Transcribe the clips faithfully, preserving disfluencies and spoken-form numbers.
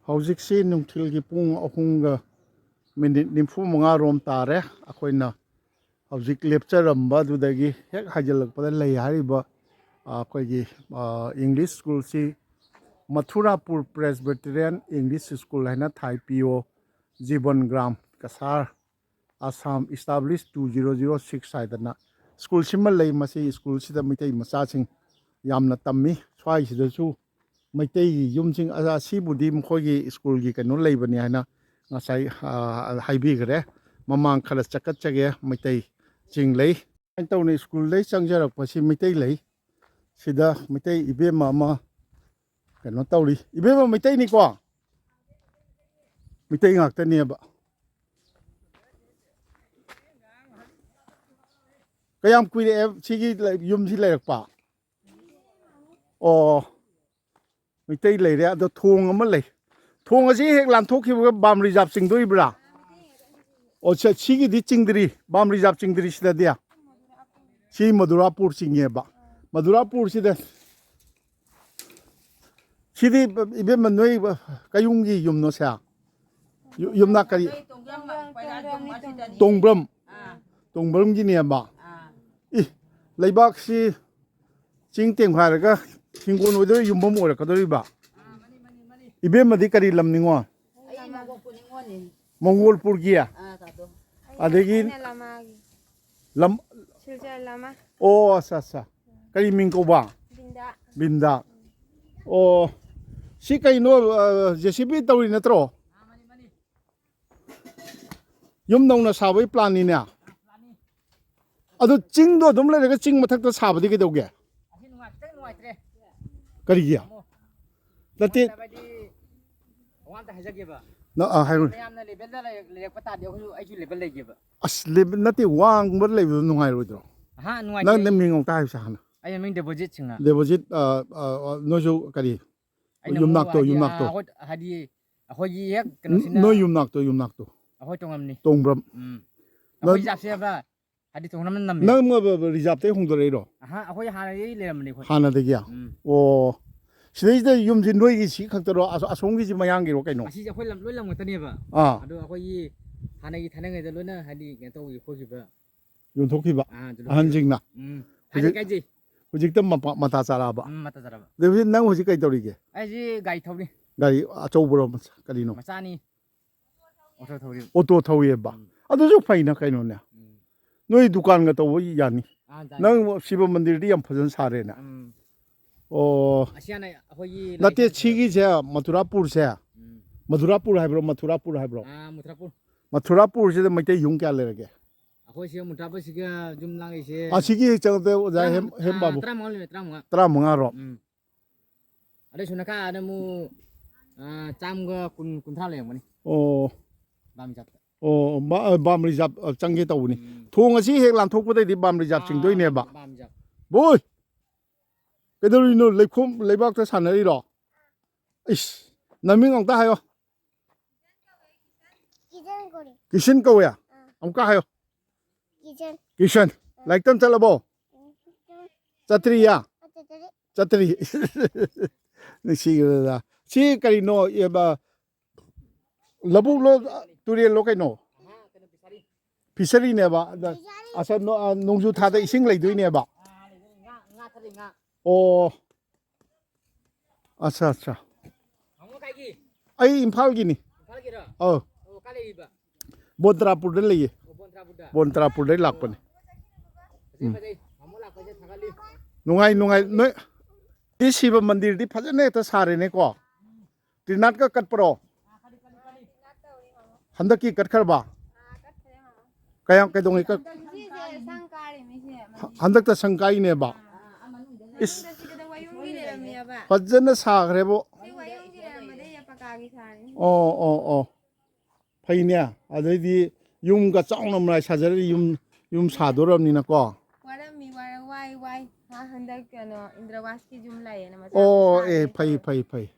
ꯍꯧꯖꯤꯛꯁꯤ ꯅꯨꯡꯊꯤꯜꯒꯤ ꯄꯨꯡ ꯑꯍꯨꯝꯒ ꯃꯤꯅꯤꯠ ꯅꯤꯐꯨ ꯃꯉꯥ ꯔꯣꯝ ꯇꯥꯔꯦ꯫ ꯑꯩꯈꯣꯏꯅ ꯍꯧꯖꯤꯛ ꯂꯦꯞꯆꯔꯝꯕ ꯑꯗꯨꯗꯒꯤ ꯍꯦꯛ ꯍꯥꯏꯖꯤꯜꯂꯛꯄꯗ ꯂꯩ ꯍꯥꯏꯔꯤꯕ, ꯑ, ꯑꯩꯈꯣꯏꯒꯤ, ꯑ, ꯏꯪꯂꯤꯁ ꯁ꯭ꯀꯨꯜꯁꯤ ꯃꯊꯨꯔꯥꯄꯨꯔ ꯄ꯭ꯔꯦꯁꯕꯤꯇꯦꯔꯤꯌꯟ ꯏꯪꯂꯤꯁ ꯁ꯭ꯀꯨꯜ ꯍꯥꯏꯅ ꯊꯥꯏ, P O Jiban Gram Cachar, Assam, establish two zero zero six ꯍꯥꯏꯗꯅ ꯁ꯭ꯀꯨꯜꯁꯤꯃ ꯂꯩ꯫ ꯃꯁꯤ ꯁ꯭ꯀꯨꯜꯁꯤꯗ ꯃꯩꯇꯩ ꯃꯆꯥꯁꯤꯡ ꯌꯥꯝꯅ ꯇꯝꯃꯤ꯫ ꯁ꯭ꯋꯥꯏꯁꯤꯗꯁꯨ ꯃꯩꯇꯩꯒꯤ ꯌꯨꯝꯁꯤꯡ, ꯑ-, ꯑꯁꯤꯕꯨꯗꯤ ꯃꯈꯣꯏꯒꯤ ꯁ꯭ꯀꯨꯜꯒꯤ ꯀꯩꯅꯣ ꯂꯩꯕꯅꯤ ꯍꯥꯏꯅ ꯉꯁꯥꯏ, ꯑ, ꯍꯥꯏꯕꯤꯈ꯭ꯔꯦ꯫ ꯃꯃꯥꯡ ꯈꯔ ꯆꯀꯠꯆꯒꯦ, ꯃꯩꯇꯩꯁꯤꯡ ꯂꯩ꯫ ꯁꯨꯃꯥꯏꯅ ꯇꯧꯅ ꯁ꯭ꯀꯨꯜꯗꯩ ꯆꯪꯖꯔꯛꯄꯁꯤ ꯃꯩꯇꯩ ꯂꯩ꯫ ꯁꯤꯗ ꯃꯩꯇꯩ ꯏꯕꯦꯝꯃ ꯑꯃ ꯀꯩꯅꯣ ꯇꯧꯔꯤ꯫ ꯏꯕꯦꯝꯃ ꯃꯩꯇꯩꯅꯤꯀꯣ? ꯃꯩꯇꯩ ꯉꯥꯛꯇꯅꯦꯕ꯫ ꯀꯌꯥꯝ ꯀꯨꯏꯔꯛꯑꯦ ꯁꯤꯒꯤ ꯂꯩ-, ꯌꯨꯝꯁꯤ ꯂꯩꯔꯛꯄ? ꯑꯣ, ꯃꯩꯇꯩ ꯂꯩꯔꯦ꯫ ꯑꯗꯣ ꯊꯣꯡ ꯑꯃ ꯂꯩ꯫ ꯊꯣꯡ ꯑꯁꯤ ꯍꯦꯛ ꯂꯥꯟꯊꯣꯛꯈꯤꯕꯒ ꯕꯥꯝ ꯔꯤꯖꯥꯕ ꯆꯤꯡꯗꯣꯔꯤꯕ꯭ꯔꯥ? ꯑꯣ, ꯁꯦ, ꯁꯤꯒꯤꯗꯤ ꯆꯤꯡꯗ꯭ꯔꯤ, ꯕꯥꯝ ꯔꯤꯖꯥꯕ ꯆꯤꯡꯗ꯭ꯔꯤ ꯁꯤꯗꯗꯤ꯫ ꯁꯤ ꯃꯗꯨꯔꯥꯄꯨꯔ ꯆꯤꯡꯉꯦꯕ꯫ ꯃꯗꯨꯔꯥꯄꯨꯔꯁꯤꯗ, ꯁꯤꯗꯤ ꯏꯕꯦꯝꯃ ꯅꯣꯏ ꯀꯌꯨꯝꯒꯤ ꯌꯨꯝꯅꯣ ꯁꯦ? ꯌꯨ-, ꯌꯨꯝꯅꯥꯛ ꯀꯔꯤ? ꯇꯣꯡꯕ꯭ꯔꯝ꯫ ꯇꯣꯡꯕ꯭ꯔꯝꯒꯤꯅꯦꯕ꯫ ꯏ, ꯂꯩꯕꯥꯛꯁꯤ ꯆꯤꯡ ꯇꯦꯝꯈꯥꯏꯔꯒ ꯍꯤꯡꯒꯣꯜ ꯑꯣꯏꯗꯣꯏ, ꯌꯨꯝꯐꯝ ꯑꯣꯏꯔꯛꯀꯗꯣꯔꯤꯕ? ꯏꯕꯦꯝꯃꯗꯤ ꯀꯔꯤ ꯂꯝ ꯅꯤꯉꯣꯜ? ꯑꯩ ꯃꯪꯒꯣꯜꯄꯨꯔ ꯅꯤꯉꯣꯜꯅꯤ꯫ ꯃꯪꯒꯣꯜꯄꯨꯔꯒꯤ? ꯑꯥ, ꯇꯥꯗꯣ꯫ ꯑꯗꯒꯤ ꯑꯩꯅ ꯂꯃꯥꯒꯤ꯫ ꯂꯝ-, ꯁꯤꯜꯆꯔ ꯂꯃꯥ꯫ ꯑꯣ, ꯑꯠꯆꯥ, ꯑꯠꯆꯥ꯫ ꯀꯔꯤ ꯃꯤꯡ ꯀꯧꯕ? ꯕꯤꯟꯗꯥ꯫ ꯕꯤꯟꯗꯥ꯫ ꯑꯣ, ꯁꯤ ꯀꯩꯅꯣ, ꯑ, ꯖꯦ ꯁꯤ ꯕꯤ ꯇꯧꯔꯤ ꯅꯠꯇ꯭ꯔꯣ? ꯌꯨꯝ ꯅꯧꯅ ꯁꯥꯕꯒꯤ ꯄ꯭ꯂꯥꯟꯅꯤꯅꯦ꯫ ꯑꯗꯨ ꯆꯤꯡꯗꯣ ꯑꯗꯨꯝ ꯂꯩꯔꯒ ꯆꯤꯡ ꯃꯊꯛꯇ ꯁꯥꯕꯗꯤ ꯀꯩꯗꯧꯒꯦ? ꯑꯁꯤ ꯅꯨꯡꯉꯥꯏ-, ꯈꯤꯇꯪ ꯅꯨꯡꯉꯥꯏꯇ꯭ꯔꯦ꯫ ꯀꯔꯤꯒꯤ? ꯑꯃꯨꯛ ꯅꯠꯇꯦ꯫ ꯅꯨꯡꯉꯥꯏꯇꯕꯗꯤ ꯋꯥ ꯑꯝꯇ ꯍꯥꯏꯖꯒꯦꯕ꯫ ꯅ-, ꯑ, ꯍꯥꯏꯔꯣꯅꯦ꯫ ꯃꯌꯥꯝꯅ ꯂꯦꯕꯦꯜꯗ ꯂꯩ-, ꯂꯩꯔꯛꯄ ꯇꯥꯔꯗꯤ ꯑꯩꯈꯣꯏꯁꯨ, ꯑꯩꯁꯨ ꯂꯦꯕꯦꯜ ꯂꯩꯒꯦꯕ꯫ ꯑꯁ, ꯂꯦꯕꯦꯜ ꯅꯠꯇꯦ, ꯋꯥꯡꯕ ꯂꯩꯕꯗꯣ ꯅꯨꯡꯉꯥꯏꯔꯣꯏꯗ꯭ꯔꯣ? ꯑꯍꯥ, ꯅꯨꯡꯉꯥꯏꯇꯦ ꯅꯪ, ꯑꯩ꯫ ꯅꯪ ꯃꯤꯡ ꯑꯃꯨꯛꯇ ꯍꯥꯏꯌꯨꯁꯦ ꯍꯥꯟꯅ꯫ ꯑꯩ ꯃꯃꯤꯡ ꯗꯦꯕꯣꯖꯤꯠ ꯁꯤꯡꯍ꯫ ꯗꯦꯕꯣꯖꯤꯠ, ꯑ, ꯑ, ꯑ, ꯅꯣꯏꯁꯨ ꯀꯔꯤ? ꯑꯩꯅ ꯑꯃꯨꯛ ꯌꯨꯝꯅꯥꯛꯇꯣ, ꯍꯥꯏꯗꯤ, ꯌꯨꯝꯅꯥꯛꯇꯣ꯫ ꯑ, ꯑꯩꯈꯣꯏ, ꯍꯥꯏꯗꯤ, ꯑꯩꯈꯣꯏꯒꯤ ꯍꯦꯛ ꯀꯩꯅꯣꯁꯤꯅ ꯅꯣꯏ ꯌꯨꯝꯅꯥꯛꯇꯣ, ꯌꯨꯝꯅꯥꯛꯇꯣ꯫ ꯑꯩꯈꯣꯏ ꯇꯣꯡꯉꯝꯅꯤ꯫ ꯇꯣꯡꯕ꯭ꯔꯝ꯫ ꯎꯝ꯫ ꯑꯩꯈꯣꯏ ꯖꯥꯠꯁꯦ ꯍꯥꯏꯕ ꯍꯥꯏꯗꯤ ꯇꯣꯉꯥꯟꯅ ꯅꯝꯃꯦ꯫ ꯅꯪ ꯔꯤꯖꯥꯔꯚꯇꯒꯤ ꯍꯣꯡꯗꯣꯔꯛꯏꯔꯣ? ꯑꯍꯥ, ꯑꯩꯈꯣꯏ ꯍꯥꯟꯅꯗꯒꯤ ꯂꯩꯔꯝꯕꯅꯦ ꯑꯩꯈꯣꯏ꯫ ꯍꯥꯟꯅꯗꯒꯤ? ꯎꯝ꯫ ꯑꯣ꯫ ꯁꯤꯗꯩꯁꯤꯗ ꯌꯨꯝꯁꯤ ꯅꯣꯏꯒꯤ ꯁꯤ ꯈꯛꯇꯔꯣ? ꯑꯁ-, ꯑꯁꯣꯝꯒꯤꯁꯤ ꯃꯌꯥꯡꯒꯤꯔꯣ ꯀꯩꯅꯣ? ꯑꯁꯤꯁꯦ ꯑꯩꯈꯣꯏ ꯂꯝ, ꯂꯣꯏ ꯂꯝ ꯉꯥꯛꯇꯅꯦꯕ꯫ ꯑꯥ꯫ ꯑꯗꯣ ꯑꯩꯈꯣꯏꯒꯤ ꯍꯥꯟꯅꯒꯤ ꯊꯥꯏꯅꯉꯩꯗ ꯂꯣꯏꯅ ꯍꯥꯏꯗꯤ ꯀꯩꯅꯣ ꯇꯧꯈꯤꯕ ꯈꯣꯠꯈꯤꯕ꯫ ꯌꯣꯟꯊꯣꯛꯈꯤꯕ? ꯑꯥ, ꯌꯣꯟꯊꯣꯛꯈꯤꯕ꯫ ꯑꯍꯟꯁꯤꯡꯅ? ꯎꯝ꯫ ꯍꯥꯏꯗꯤ ꯍꯧꯖꯤꯛ-, ꯀꯥꯏꯖꯩ꯫ ꯍꯧꯖꯤꯛꯇ ꯃꯄꯥ-, ꯃꯇꯥ ꯆꯥꯔꯛꯑꯕ? ꯎꯝ, ꯃꯇꯥ ꯆꯥꯔꯛꯑꯕ꯫ ꯑꯗꯨꯗꯤ ꯅꯪ ꯍꯧꯖꯤꯛ ꯀꯩ ꯇꯧꯔꯤꯒꯦ? ꯑꯩꯁꯤ ꯒꯥꯔꯤ ꯊꯧꯔꯤ꯫ ꯒꯥꯔꯤ ꯑꯆꯧꯕꯔꯣ, ꯃꯆꯥ-, ꯀꯔꯤꯅꯣ? ꯃꯆꯥꯅꯤ꯫ ꯑꯣꯇꯣ ꯊꯧꯔꯤ꯫ ꯑꯣꯇꯣ ꯊꯧꯋꯦꯕ꯫ ꯎꯝ꯫ ꯑꯗꯨꯁꯨ ꯐꯩꯅ ꯀꯩꯅꯣꯅꯦ꯫ ꯎꯝ꯫ ꯅꯣꯏ ꯗꯨꯀꯥꯟꯒ ꯇꯧꯕ ꯌꯥꯅꯤ꯫ ꯑꯥ, ꯌꯥꯅꯤ꯫ ꯅꯪ ꯁꯤꯕ ꯃꯟꯗꯤꯔꯗꯤ ꯌꯥꯝ ꯐꯖꯅ ꯁꯥꯔꯦꯅꯦ꯫ ꯎꯝ꯫ ꯑꯣ꯫ ꯑꯁꯤ ꯍꯥꯟꯅ ꯑꯩꯈꯣꯏꯒꯤ ꯅꯠꯇꯦ, ꯂꯥꯏꯁꯪ ꯁꯤꯒꯤꯁꯦ ꯃꯊꯨꯔꯥꯄꯨꯔꯁꯦ꯫ ꯎꯝ꯫ ꯃꯊꯨꯔꯥꯄꯨꯔ ꯍꯥꯏꯕ꯭ꯔꯣ, ꯃꯊꯨꯔꯥꯄꯨꯔ ꯍꯥꯏꯕ꯭ꯔꯣ? ꯑꯥ, ꯃꯊꯨꯔꯥꯄꯨꯔ꯫ ꯃꯊꯨꯔꯥꯄꯨꯔꯁꯤꯗ ꯃꯩꯇꯩ ꯌꯨꯝ ꯀꯌꯥ ꯂꯩꯔꯒꯦ? ꯑꯩꯈꯣꯏ ꯁꯤ ꯃꯨꯇ꯭ꯔꯥꯄꯨꯔꯁꯤꯒ ꯌꯨꯝ ꯂꯥꯡꯉꯤꯁꯦ ꯑꯁꯤꯒꯤ ꯍꯦꯛ ꯆꯪꯉꯛꯄꯗ ꯑꯣꯖꯥ ꯇꯔꯥꯃꯉꯥ, ꯍꯦꯝ-, ꯍꯦꯝ ꯑꯥ, ꯕꯥꯕꯨ꯫ ꯇꯔꯥꯃꯉꯥ ꯂꯩꯔꯝꯃꯦ, ꯇꯔꯥꯃꯉꯥ꯫ ꯇꯔꯥꯃꯉꯥꯔꯣ? ꯎꯝ꯫ ꯑꯗꯩ ꯁꯣꯝ ꯅꯥꯀꯟꯗ ꯑꯃꯨꯛ, ꯑꯥ, ꯆꯥꯝꯃꯒ ꯀꯨꯟ, ꯀꯨꯟꯊ꯭ꯔꯥ ꯂꯩꯔꯝꯒꯅꯤ꯫ ꯑꯣ꯫ ꯕꯥꯝ ꯔꯤꯖꯥꯕꯇ꯫ ꯑꯣ, ꯕꯥ-, ꯕꯥꯝ ꯔꯤꯖꯥꯕ, ꯑ, ꯆꯪꯒꯦ ꯇꯧꯕꯅꯤ꯫ ꯎꯝ꯫ ꯊꯣꯡ ꯑꯁꯤ ꯍꯦꯛ ꯂꯥꯟꯊꯣꯛꯄꯗꯩꯗꯤ ꯕꯥꯝ ꯔꯤꯖꯥꯕ ꯑꯥ, ꯆꯤꯡꯗꯣꯏꯅꯦꯕ꯫ ꯕꯥꯝ ꯔꯤꯖꯥꯕ꯫ ꯕꯣꯏ! ꯀꯩꯗꯧꯔꯤꯅꯣ? ꯂꯩꯈꯣꯝ ꯂꯩꯕꯥꯛꯇ ꯁꯥꯟꯅꯔꯤꯔꯣ? ꯏꯁ! ꯅꯃꯤꯡ ꯑꯝꯇ ꯍꯥꯏꯌꯣ꯫ ꯀꯤꯖꯟ ꯀꯧꯔꯦ꯫ ꯀꯤꯁꯟ ꯀꯧꯋꯦ? ꯑꯥ꯫ ꯑꯃꯨꯛꯀ ꯍꯥꯏꯌꯣ꯫ ꯀꯤꯖꯟ꯫ ꯀꯤꯁꯟ꯫ ꯑꯥ꯫ ꯂꯥꯏꯔꯤꯛ ꯇꯝ ꯆꯠꯂꯕꯣ? ꯎꯝ꯫ ꯆꯠꯇ꯭ꯔꯤꯌꯥ? ꯆꯠꯇ꯭ꯔꯤ꯫ ꯆꯠꯇ꯭ꯔꯤ꯫ ꯅꯨꯡꯁꯤꯈ꯭ꯔꯦꯗ꯫ ꯁꯤ ꯀꯔꯤꯅꯣ? ꯑꯦ, ꯕ-, ꯂꯧꯕꯨꯛꯂꯣ, ꯇꯨꯔꯦꯜꯂꯣ ꯀꯩꯅꯣ? ꯐꯤꯁꯔꯤꯅꯦꯕ꯫ ꯑꯗ, ꯐꯤꯁꯔꯤ꯫ ꯑꯁ, ꯅꯣ-, ꯑ, ꯅꯣꯡꯖꯨ ꯊꯥꯗ ꯏꯁꯤꯡ ꯂꯩꯗꯣꯏꯅꯦꯕ꯫ ꯑꯣ꯫ ꯑꯠꯆꯥ, ꯑꯠꯆꯥ꯫ ꯃꯥꯃꯣ ꯀꯥꯏꯒꯤ? ꯑꯩ ꯏꯝꯐꯥꯜꯒꯤꯅꯤ꯫ ꯏꯝꯐꯥꯜꯒꯤꯔꯣ? ꯑꯧ꯫ ꯑꯣ, ꯀꯥꯏ ꯂꯩꯔꯤꯕ? ꯕꯣꯟꯇ꯭ꯔꯥꯄꯨꯔꯗ ꯂꯩꯌꯦ꯫ ꯑꯣ, ꯕꯣꯟꯇ꯭ꯔꯥꯄꯨꯔꯗ? ꯕꯣꯟꯇ꯭ꯔꯥꯄꯨꯔꯗꯩ ꯂꯥꯛꯄꯅꯦ꯫ ꯐꯖꯩ, ꯎꯝ꯫ ꯐꯖꯩ꯫ ꯃꯥꯃꯣ ꯂꯥꯛꯄꯁꯦ ꯊꯥꯒꯠꯂꯤ꯫ ꯅꯨꯡꯉꯥꯏ, ꯅꯨꯡꯉꯥꯏ꯫ ꯅꯣꯏ ꯁꯤ ꯁꯤꯕ ꯃꯟꯗꯤꯔꯗꯤ ꯐꯖꯅ ꯍꯦꯛꯇ ꯁꯥꯔꯦꯅꯦꯀꯣ꯫ ꯇ꯭ꯔꯤꯅꯥꯠꯀ ꯀꯠꯄ꯭ꯔꯣ? ꯍꯟꯗꯛꯀꯤ ꯀꯠꯈ꯭ꯔꯕ? ꯀꯌꯥꯝ, ꯀꯩꯗꯧꯉꯩ ꯀꯛ-, ꯁꯤꯁꯦ ꯁꯪ ꯀꯥꯔꯤꯅꯦ, ꯁꯤ ꯃꯅꯨꯡꯗ꯫ ꯍꯟꯗꯛꯇ ꯁꯪ ꯀꯥꯏꯅꯦꯕ? ꯑꯥ, ꯃꯅꯨꯡꯗ ꯏꯁ꯫ ꯁꯤꯗ ꯋꯥꯌꯨꯝꯒꯤ ꯂꯩꯔꯝꯃꯦꯕ꯫ ꯐꯖꯅ ꯁꯥꯈ꯭ꯔꯦꯕꯣ꯫ ꯁꯤ ꯋꯥꯌꯨꯝꯒꯤ ꯂꯩꯔꯝꯕꯗꯩ ꯄꯀꯥꯒꯤ ꯁꯥꯔꯤꯅꯤ꯫ ꯑꯣ, ꯑꯣ, ꯑꯣ꯫ ꯐꯩꯅꯦ꯫ ꯑꯗꯩꯗꯤ ꯌꯨꯝꯒ ꯆꯥꯎꯅ ꯃꯔꯥꯏ ꯁꯥꯖꯔꯗꯤ ꯌꯨꯝ, ꯌꯨꯝ ꯁꯥꯗꯣꯔꯕꯅꯤꯅꯀꯣ꯫ ꯋꯥꯔꯝꯃꯤ, ꯋꯥꯔ-, ꯋꯥꯏ, ꯋꯥꯏ꯫ ꯍꯥ, ꯍꯟꯗꯛ ꯀꯩꯅꯣ, ꯏꯟꯗ꯭ꯔꯋꯥꯁꯀꯤ ꯌꯨꯝ ꯂꯩꯌꯦꯅ ꯃꯆꯥ ꯑꯣ, ꯑꯃ ꯑꯦ, ꯁꯥꯒꯦ ꯐꯩ, ꯇꯧꯔꯤ꯫ ꯐꯩ, ꯐꯩ꯫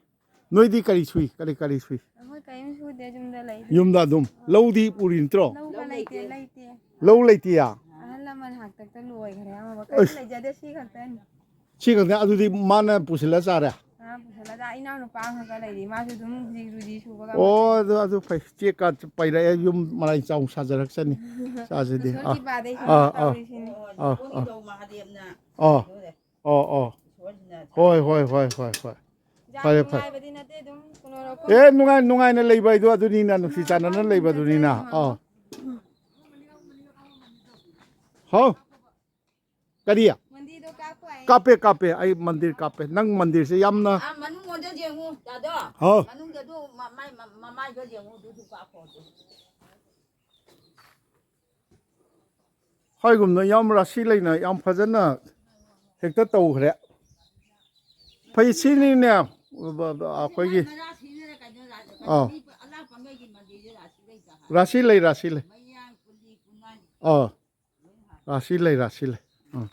ꯅꯣꯏꯗꯤ ꯀꯔꯤ ꯁꯨꯏ? ꯀꯔꯤ, ꯀꯔꯤ ꯁꯨꯏ? ꯀꯔꯤꯝ ꯁꯨꯗꯦ, ꯌꯨꯝꯗ ꯂꯩ꯫ ꯌꯨꯝꯗ ꯑꯗꯨꯝ꯫ ꯂꯧꯗꯤ ꯎꯔꯤ ꯅꯠꯇ꯭ꯔꯣ? ꯂꯧꯒ ꯂꯩꯇꯦ, ꯂꯩꯇꯦ꯫ ꯂꯧ ꯂꯩꯇꯦꯌꯦ? ꯑꯍꯜ ꯂꯃꯟ ꯍꯥꯛꯇꯛꯇ ꯂꯣꯏꯈ꯭ꯔꯦ ꯑꯃꯕ꯫ ꯀꯔꯤꯝ ꯑꯁ꯫ ꯂꯩꯖꯗꯦ, ꯁꯤ ꯈꯛꯇꯅꯤ꯫ ꯁꯤ ꯈꯛꯇꯅꯤ꯫ ꯑꯗꯨꯗꯤ ꯃꯥꯅ ꯄꯨꯁꯤꯜꯂ ꯆꯥꯔꯦ? ꯃꯥ ꯄꯨꯁꯜꯂꯗ ꯏꯅꯥꯎ ꯅꯨꯄꯥ ꯑꯃꯈꯛ ꯂꯩꯔꯤ, ꯃꯥꯁꯨ ꯑꯗꯨꯝ ꯍꯧꯖꯤꯛ ꯔꯨꯗꯤ ꯁꯨꯕꯒ ꯑꯣ, ꯑꯗꯨ, ꯑꯗꯨ ꯐꯩ꯫ ꯆꯦꯛꯀ ꯄꯩꯔꯛꯑꯦ, ꯌꯨꯝ ꯃꯔꯥꯏ ꯆꯥꯎ ꯁꯥꯖꯔꯛꯁꯅꯤ꯫ ꯆꯥꯁꯤꯗꯤ꯫ ꯑꯥ, ꯁꯣꯔꯒꯤ ꯕꯥꯗꯩ ꯑꯥ, ꯑꯥ, ꯇꯧꯔꯤꯁꯤꯅꯤ꯫ ꯑꯥ, ꯑꯥ꯫ ꯑꯥ, ꯑꯥ, ꯑꯥ꯫ ꯍꯣꯏ, ꯍꯣꯏ, ꯍꯣꯏ, ꯍꯣꯏ, ꯍꯣꯏ꯫ ꯌꯥꯝ ꯐꯔꯦ, ꯐꯔꯦ꯫ ꯅꯨꯡꯉꯥꯏꯕꯗꯤ ꯅꯠꯇꯦ, ꯑꯗꯨꯝ ꯀꯩꯅꯣ ꯑꯦ, ꯅꯨꯡꯉꯥꯏ, ꯅꯨꯡꯉꯥꯏꯅ ꯂꯩꯕ ꯍꯥꯏꯗꯣ ꯑꯗꯨꯅꯤꯅ, ꯅꯨꯡꯁꯤ ꯆꯥꯟꯅꯅ ꯂꯩꯕꯗꯨꯅꯤꯅ꯫ ꯑꯥ꯫ ꯍꯥꯎ꯫ ꯀꯔꯤ? ꯃꯟꯗꯤꯔꯗꯣ ꯀꯥꯞꯄꯣ ꯍꯥꯏꯌꯦ꯫ ꯀꯥꯞꯄꯦ, ꯀꯥꯞꯄꯦ꯫ ꯑꯩ ꯃꯟꯗꯤꯔ ꯀꯥꯞꯄꯦ꯫ ꯅꯪ ꯃꯟꯗꯤꯔꯁꯦ ꯌꯥꯝꯅ ꯑꯥ, ꯃꯅꯨꯡ ꯑꯣꯟꯗ ꯌꯦꯡꯉꯨ, ꯗꯥꯗꯣ꯫ ꯍꯥꯎ꯫ ꯃꯅꯨꯡꯗ ꯑꯗꯨ ꯃ-, ꯃꯥꯏ ꯃ-, ꯃꯃꯥꯏꯗꯣ ꯌꯦꯡꯉꯨ, ꯑꯗꯨꯁꯨ ꯀꯥꯞꯄꯣ ꯑꯗꯨ꯫ ꯍꯥꯏꯒꯨꯝꯅ ꯌꯥꯝ ꯔꯥꯁꯤ ꯂꯩꯅ ꯌꯥꯝ ꯐꯖꯅ ꯍꯦꯛꯇ ꯇꯧꯈ꯭ꯔꯦ꯫ ꯐꯩ, ꯁꯤꯅꯤꯅꯦ, ꯑꯩꯈꯣꯏꯒꯤ, ꯃꯔꯥ ꯁꯤꯅꯔ ꯀꯩꯅꯣ ꯔꯥ-, ꯑꯥ꯫ ꯃꯤ ꯑꯂꯥꯛꯄꯉꯩꯒꯤ ꯃꯟꯗꯤꯔꯁꯦ ꯔꯥꯁꯤ ꯂꯩꯇ ꯍꯥꯏ꯫ ꯔꯥꯁꯤ ꯂꯩ, ꯔꯥꯁꯤ ꯂꯩ꯫ ꯃꯌꯥꯡ ꯀꯨꯂꯤ ꯀꯨꯉꯥꯏ꯫ ꯑꯥ꯫ ꯔꯥꯁꯤ ꯂꯩ, ꯔꯥꯁꯤ ꯂꯩ꯫ ꯑꯥ꯫